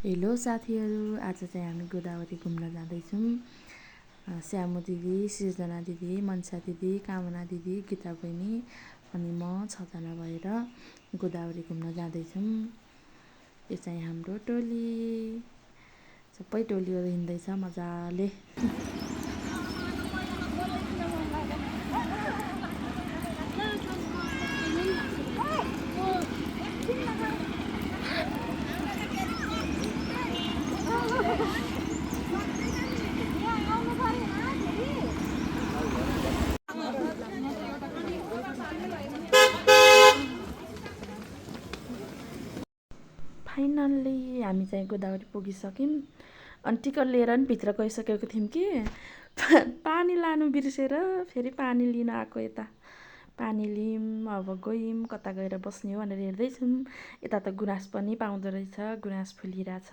Hello साथीहरू, आज चाहिँ हामी गोदावरी घुम्न जाँदैछौँ। श्यामु दिदी, सृजना दिदी, मनसा दिदी, कामना दिदी, गीता बहिनी अनि म 6 जना भएर गोदावरी घुम्न जाँदैछौँ। यो चाहिँ हाम्रो टोली, सबै टोलीहरू हिँड्दैछ मजाले। फाइनल्ली हामी चाहिँ गोदावरी पुगिसक्यौँ। अनि टिकट लिएर नि भित्र गइसकेको थियौँ कि पानी लानु बिर्सेर फेरि पानी लिन आएको यता। पानी लियौँ, अब गयौँ, कता गएर बस्ने हो भनेर हेर्दैछौँ। यता त गुराँस पनि पाउँदो रहेछ, गुराँस फुलिरहेछ।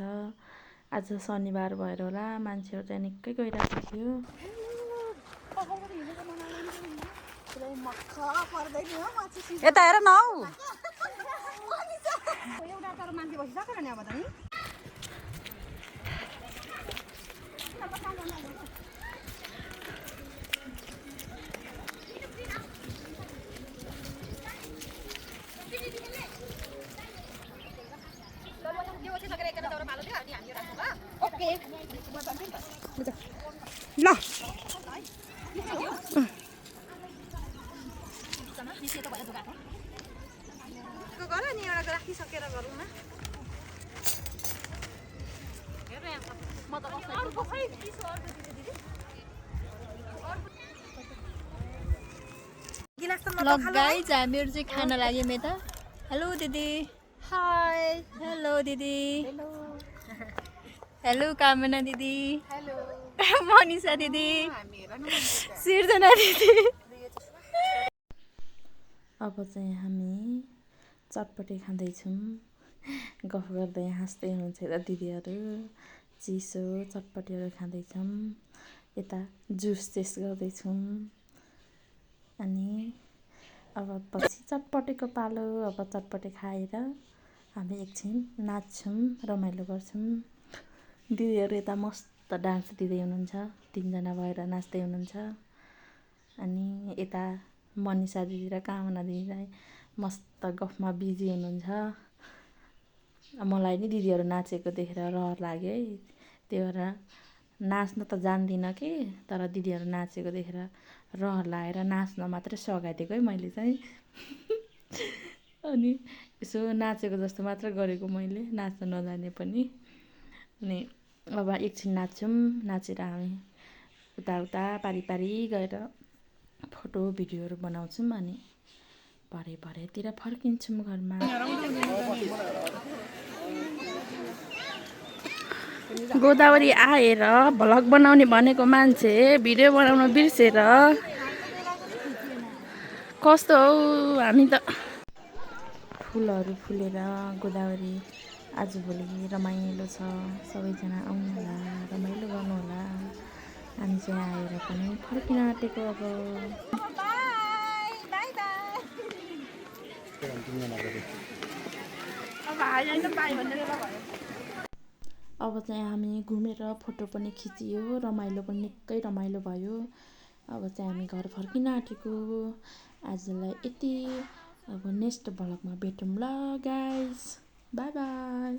आज शनिबार भएर होला, मान्छेहरू चाहिँ निकै गइरहेको थियो। यता हेर न हौ एउटा तर मान्छे बसिसकेर नि अब त नि ओके ल गर नि एउटा राखिसकेर गरौँ न। गाइज हामीहरू चाहिँ खाना लाग्यौँ यता। हेलो दिदी। हाई। हेलो दिदी। हेलो कामना दिदी। हेलो मनिषा दिदी। सृजना दिदी। अब चाहिँ हामी चटपटे खाँदैछौँ। गफ गर्दै हाँस्दै हुनुहुन्छ यता दिदीहरू। चिसो चटपटेहरू खाँदैछौँ। यता जुस चेस गर्दैछौँ। अनि अब पछि चटपटेको पालो। अब चटपटे खाएर हामी एकछिन नाच्छौँ, रमाइलो गर्छौँ। दिदीहरू यता मस्त डान्स दिँदै हुनुहुन्छ, 3 जना भएर नाच्दै हुनुहुन्छ। अनि यता मनिषा दिदी र कामना दिदीलाई मस्त गफमा बिजी हुनुहुन्छ। मलाई नि दिदीहरू नाचेको देखेर रहर लाग्यो है। त्यही भएर नाच्न त जान्दिनँ कि, तर दिदीहरू नाचेको देखेर रहर लागेर नाच्न मात्रै सघाइदिएको है मैले चाहिँ। अनि यसो नाचेको जस्तो मात्र गरेको मैले, नाच्न नजाने पनि। अनि अब एकछिन नाच्छौँ, नाचेर हामी उता पारी गएर फोटो भिडियोहरू बनाउँछौँ। अनि भरेतिर फर्किन्छौँ घरमा। गोदावरी आएर भ्लग बनाउने भनेको मान्छे भिडियो बनाउन बिर्सेर कस्तो हौ हामी त। फुलहरू फुलेर गोदावरी आजभोलि रमाइलो छ। सबैजना आउनुहोला, रमाइलो गर्नुहोला। हामी चाहिँ आएर पनि फर्किन आँटेको अब। अब चाहिँ हामी घुमेर फोटो पनि खिचियो, रमाइलो पनि निकै रमाइलो भयो। अब चाहिँ हामी घर फर्किन आँटेको। आजलाई यति। अब नेक्स्ट भ्लगमा भेटौँ ल गाइस। By by.